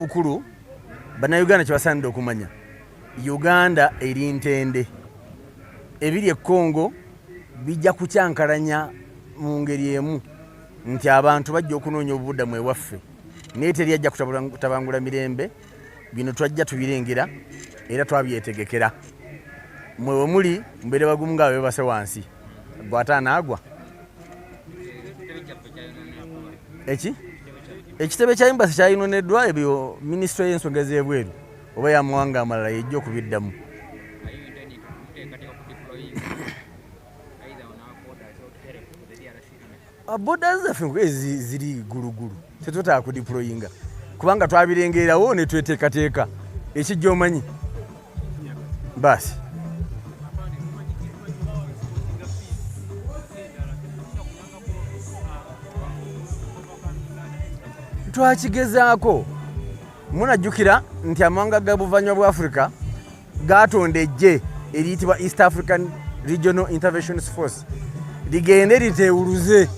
Bukulu Bannayuganda kye basaanidde okumanya, Uganda eri ntende. Ebiri e Congo bijja kukyankalanya mu ngeri emu nti abantu bajja okunoonya obubudamu ewaffe naye teri ajja kutabangula mirembe. Bino twajja tubirengera era twabyetegekera. Mwe we muli mubeere bagumu nga abebase wansi, gwe ate anaagwa eki? Ekitebe kya embassy kyayinoneddwa, ebyo minisitule y'ensonga ez'ebweru oba y'amawanga amalala yejja okubiddamu. Borders zaffe ezi ziri gulugulu, tetwetaaga kudeployinga kubanga twabirengererawo ne tweteekateeka. Ekijja omanyi baasi. Twakigezaako. Munajjukira nti amawanga ga buvanywa bwa Africa gatonda eggye eriyitibwa East African Regional Intervention Force ligende liteewuluze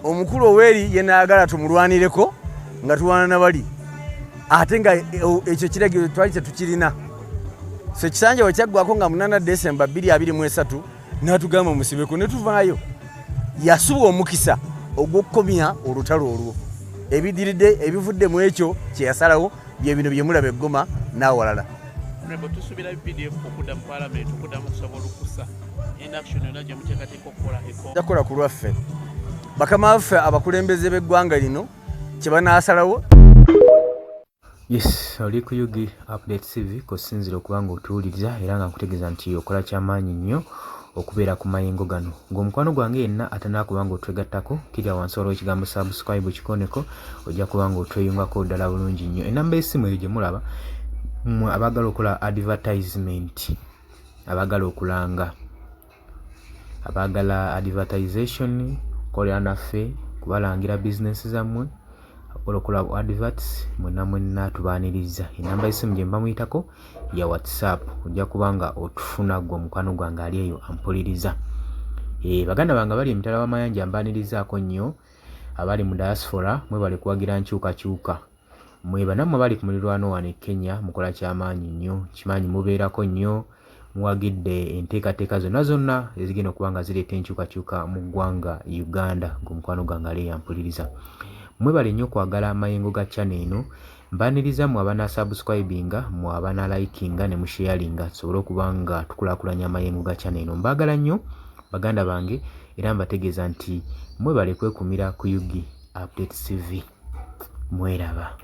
omukulu Oweri yenaagala tumulwanireko nga tulwana na bali, ate nga ekyo kiragiro twali tetukirina. So ekisanja we kyaggwako nga 8 Desemba 2023, n'atugamba musibeko ne tuvaayo. Yasubwa omukisa ogw'okukomya olutalo olwo. Ebidiridde ebivudde mu ekyo kye yasalawo bye bino bye mulaba e Goma n'awalala. Honorable, tusuubira UPDF okudda mu Palamenti okuddamu okusaba olukusa inaction yonna gye muteekateeka okukola e Congo. Kukola ku lwaffe bakama baffe abakulembeze b'eggwanga lino kye banaasalawo. Yes, oli ku UG Update TV kosinzira okuba nga otuwuliriza era nga nkutegeeza nti okola kyamaanyi nnyo okubeera ku mayengo gano. Ng'omukwano gwange yenna atanakuba nga otwegattako, kirya wansi waliwo ekigambo subscribe kikoneko, ojja kuba nga otweyungako ddala bulungi nnyo. Enamba y'essimu eyo gye mulaba mmwe abaagala okukola advertisement, abaagala okulanga, abaagala advertisation, kukolera naffe, kubalangira bizinensi zammwe, abaagala okukola bu adverts, mwenna mwenna tubaaniriza. Enamba y'essimu gye muba muyitako ya WhatsApp, ojja kuba nga otufuna ggwe omukwano gwange ali eyo ampuliriza. Eh, baganda bange abali emitala w'amayanja mbaanirizaako nnyo, abali mu diaspora mwebale kuwagira nkyukakyuka. Mwe banammwe abali ku mulirwano wano e Kenya mukola kyamaanyi nnyo, nkimanyi mubeerako nnyo, muwagidde enteekateeka zonna zonna ezigenda okuba nga zireeta enkyukakyuka mu ggwanga Uganda. Gwe mukwano gwange ali eyo ampuliriza, mwebale nnyo okwagala amayengo ga channel eno. Mbaaniriza mmwe abanasubscribinga, mmwe abanalikinga ne musharinga tusobole okuba nga tukulaakulanya amayengo ga channel eno. Mbaagala nnyo baganda bange era mbategeeza nti mwebale kwekumira ku UG Update TV. Mweraba.